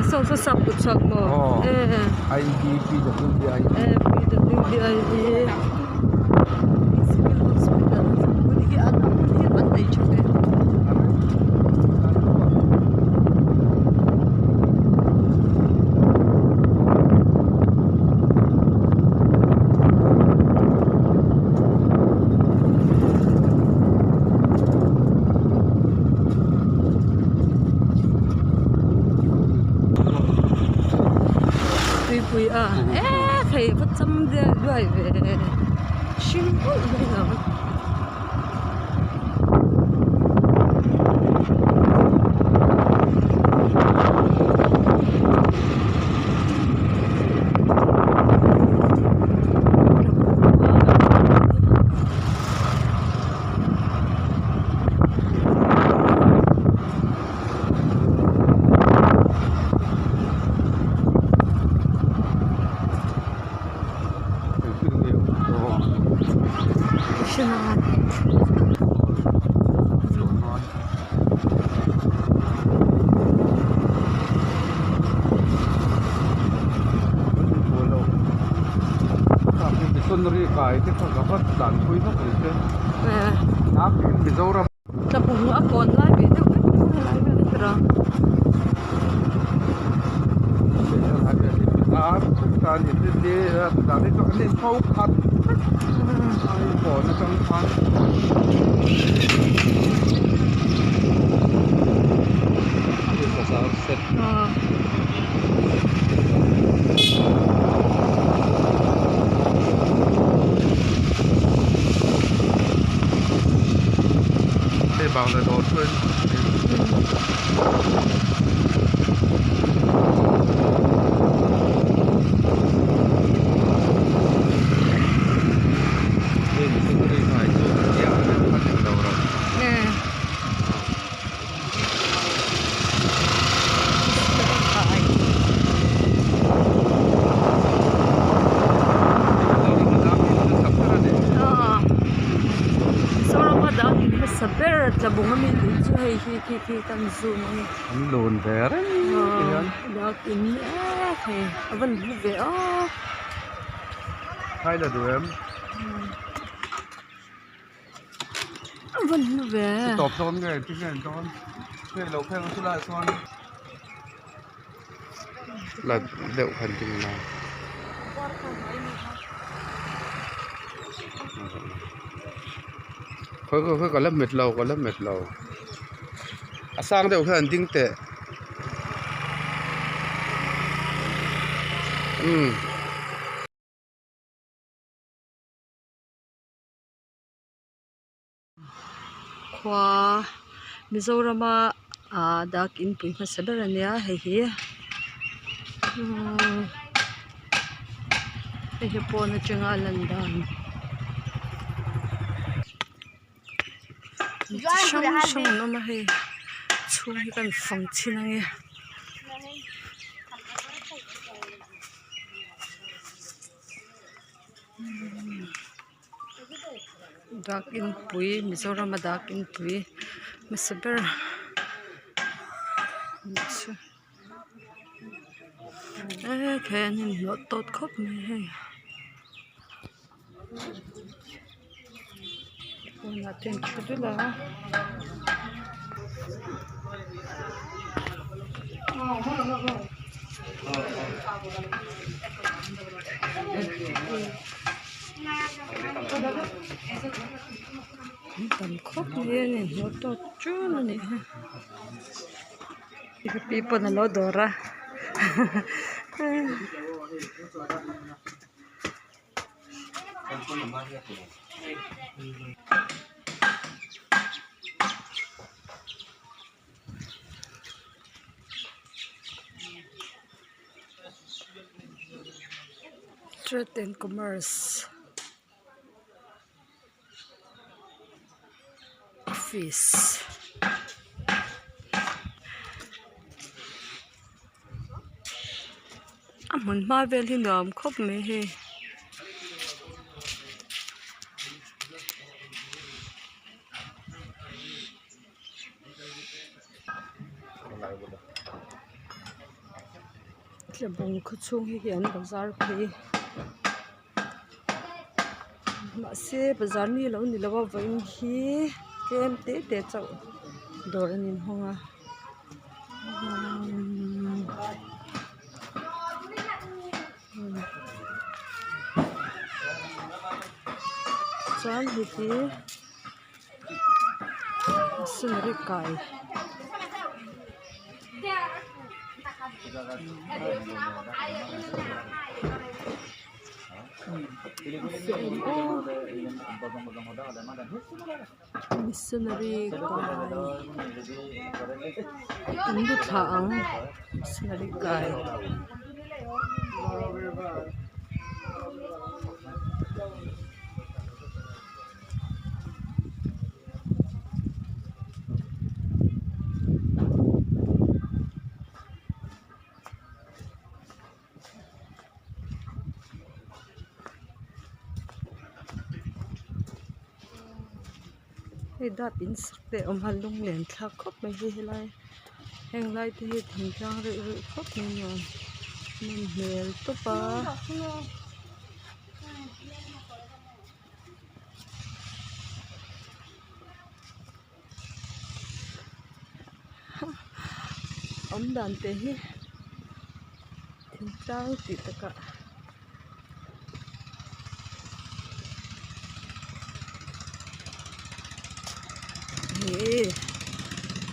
Saw saw sap kut chhuak maw? Aw I D P W D I E P W D I E Civil Hospital hmun hi a hmun hi an nei tha ve. Tuipui a eee thei va cham vel duai ve hring pawlh mai lo. Tlabung a kawn lai ve deuh vek mai a helai vel hi tira. Mizoram a dak in hmasa ber tlabung ami tih chu hei hi khi khi kan zoom ang e. An lun ve reng ti hian. Dak in e hei a van hlu ve aw. Khai la duh em? A van hlu ve. I tawp dawn nge ti nge dawn nge lo pheng chu lai chuan la deuh han ti nge khawi khawi khawi ka la hmet lo ka la hmet lo a sang deuh hian an ding teh umm. Khua Mizorama ah dak inpui hmasa ber a nia hei hi hei hi pawn atanga a lan dan chi hrang hrang an awm a hei chhung hi kan fang chhin ange. Dak inpui Mizoram a dak inpui hmasa ber anih chu e khai an inhlawh tawt khawp mai hei pawnah te an thu dul a. An tam khawp mai a ni hnawh tawt ṭun a nih hi ka pi pawn a lo dawr a. Trade and commerce office a hmun hma vel hi nuam khawp mai hei. Tlabung khaw chhung hi hei an bazar phei mahse bazar mi alo ni lo a vawiin hi tlem te te chauh dawr an inhawng a chuan hei hi missionary kai. Missionary kai an lu thlah ang missionary kai. Hei dap in sak te a awm a lunglen thlak khawp mai hi helai heng lai te hi thingtlang reuh reuh khawp mai nuam nawm hmel tawp a. Awm dan te hi thingtlang tih takah he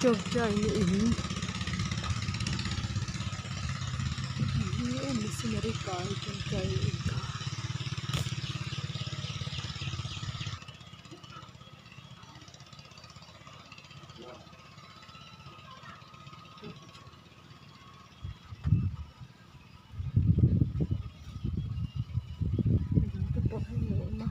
tawngtaina in hi missionary kai tawngtaina in kha. Midang te pawh hi an lo awm a.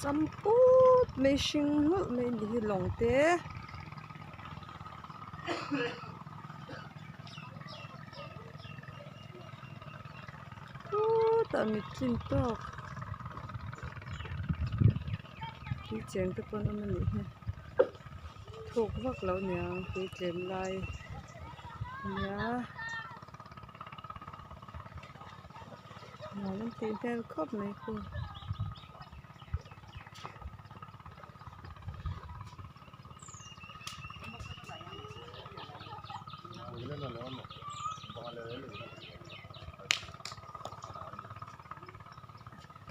Champut mai hring nghulh mai ni hi lawng te. Khutah mit tlin tawk tui cheng te pawh an awm a nih hi thuk vak lo niang tui tlem lai ania nuam an tih hmel khawp mai khu.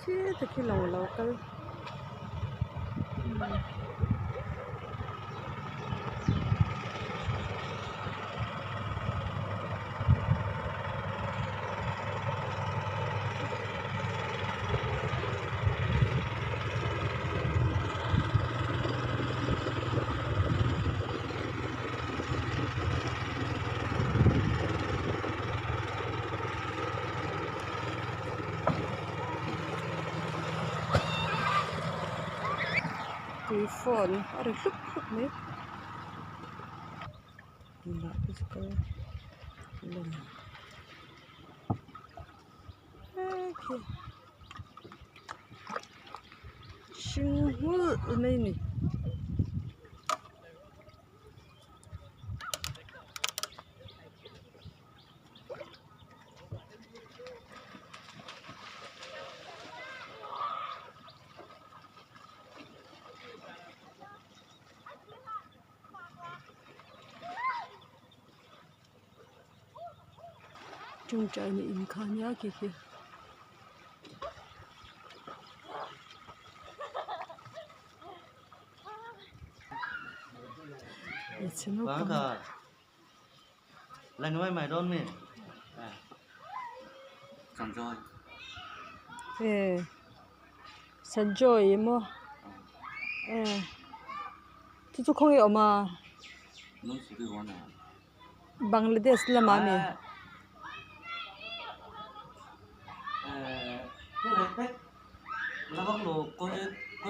Khi te khi lo lo kal. Tui fawn a ri hlup hlup mai tunah te chu kal lawng he khi hring nghulh mai a ni. Tawngtaina in kha nia khi khi. Hmeichhe naupang. Sanjoy emaw chu chu khawnge awm a Bangladesh lamah a ni. E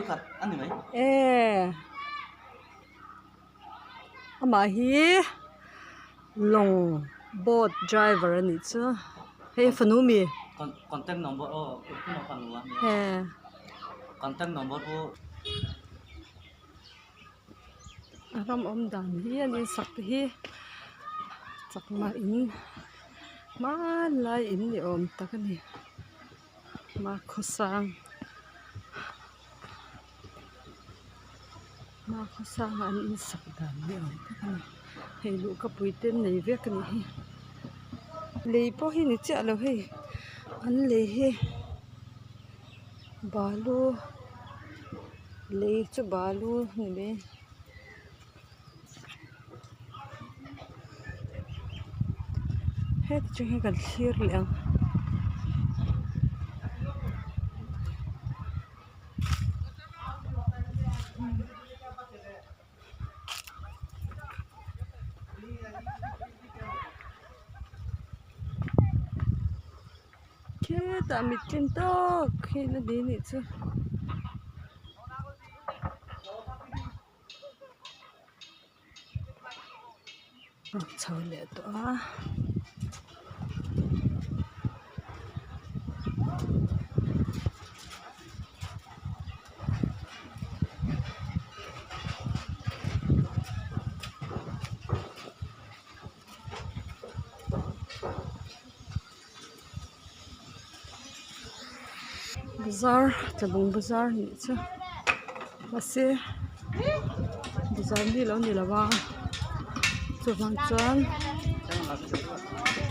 amah hi lawng boat driver a nih chu hei fanu mi he a ram awm dan hi an insak te hi chakma in hmanlai in ni awm tak a ni hmakhawsang. Hmakhua sanga an insak dan ni awm tak a ni hei luhkapui te an nei vek a nih hi lei pawh hi ni chiah lo hei an lei hi balu lei chu balu a ni mai heti chung hian kan thlir leh ang. Khetah mit tlin tawk hi la ni anih chu. Chho leh tawh a. Bazar tlabung bazar nih chu mahse bazar mi lo ni lo a chuvang chuan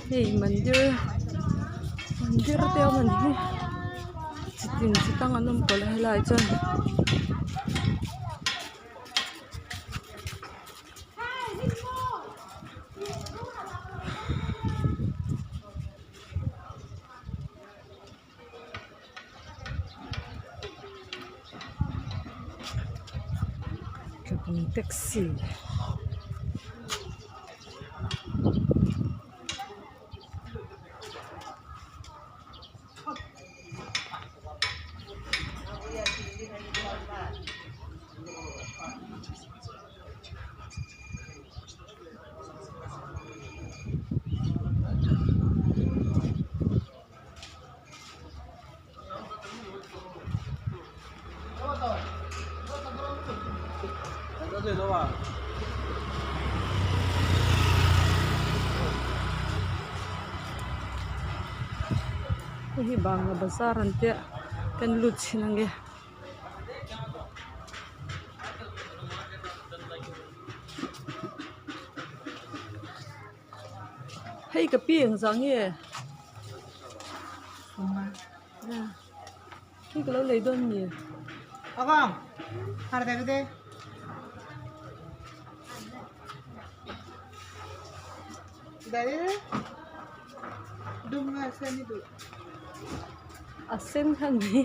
hei mandir mandir te awm a ni hi chitin chi tang an awm tawh lo helaiah chuan. Taxi. Hei hi bangla bazar an tia kan lut chhin ange. Hei ka pi engzah nge hei ka lo lei dawn mi a sen kha a ni.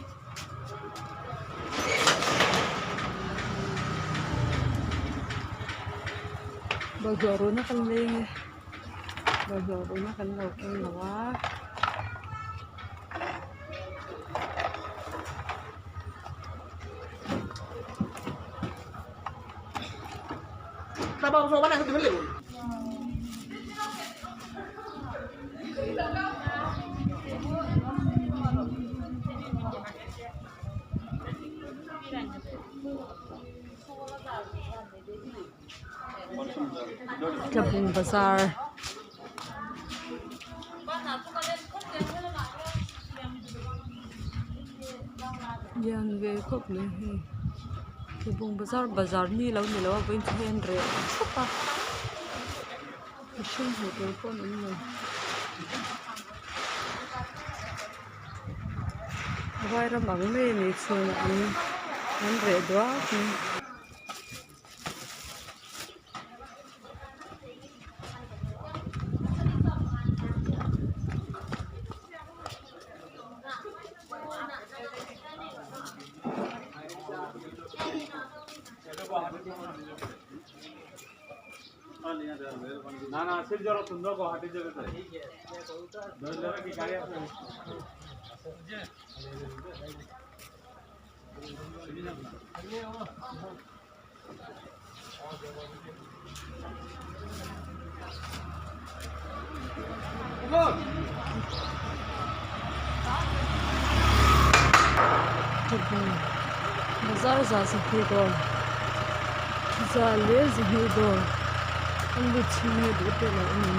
Bawlhhlawh runa kan leng e bawlhhlawh runa kan lo keng lo a. Tlabung bazar lian ve khawp mai hei tlabung bazar bazar ni lo ni lo a vawiin chu hei an reh thup a mihring hmuh tur pawh an awm lo vai ram ang mai a ni chhunah an an reh duak mai. Bazar zah zahnih dawr 102 dawr an lut chhung hi duh teh loh a ni.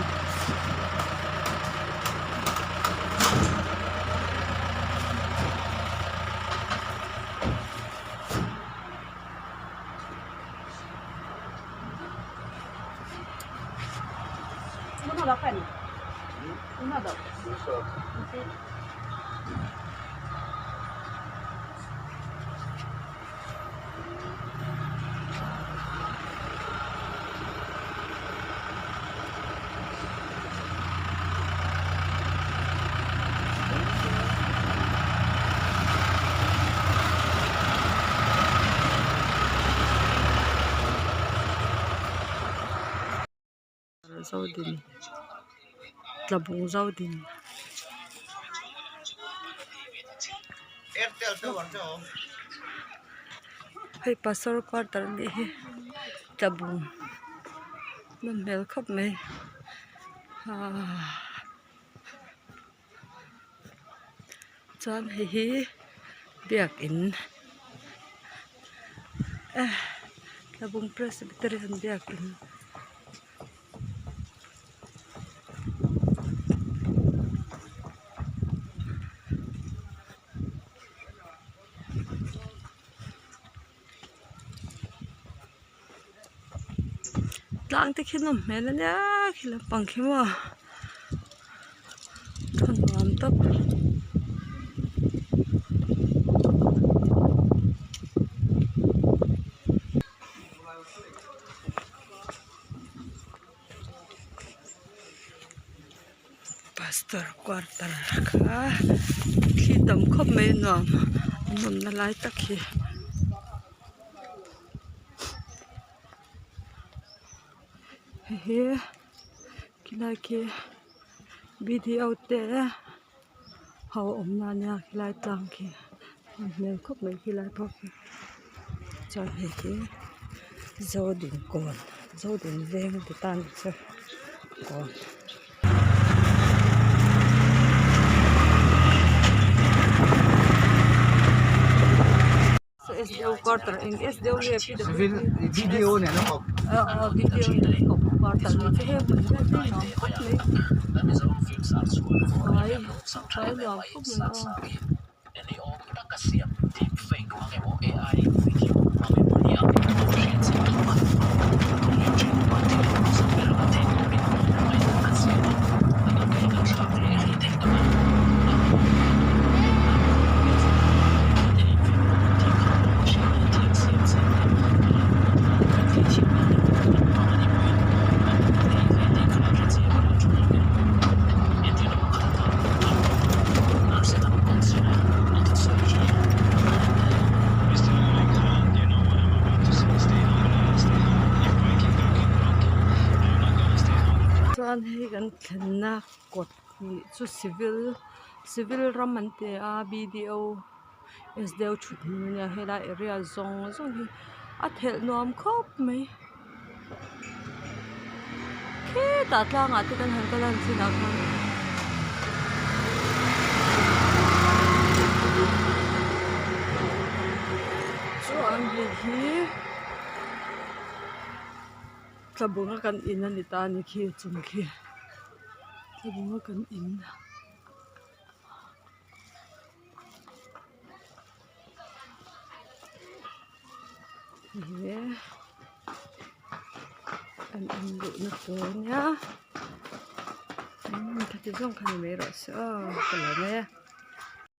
Zodin tlabung zodin hei pastor quarter a nih hi tlabung nawm hmel khawp mai ahh chuan hei hi biakin eh tlabung presbyterian biakin. Tlang te khi nawm hmel ania khi lampang khi maw a nuam tawp. Pastor quarter kha thli tam khawp mai a nuam a nawmna lai tak hi. Hei hi khilai khi B D O te ho awmna ania khilai tlang khi a hmel khawp mai khilai pawh khi chuan hei hi Zodinkawn Zodin veng ti ta ni chu kawn. S D O quarter eng S D O nge P W B D O nen a kawp quarter ni chu hei hmun vel hi nuam khawp mai fai fai nuam khawp mai aw. Chuan hei kan thlenna kawt nih chu civil civil ram an ti a b d o s d o thut hmun a nia helai area zawng zawng hi a thelh nuam khawp mai khetah tlangah te kan han kal a an chinah khan. Chuan hei hi tlabung a kan in a ni ta a ni khi chung khi tlabung a kan in. He an in luhna tur ania khati zawng kha ni mai rawh se aw ka lo mai a.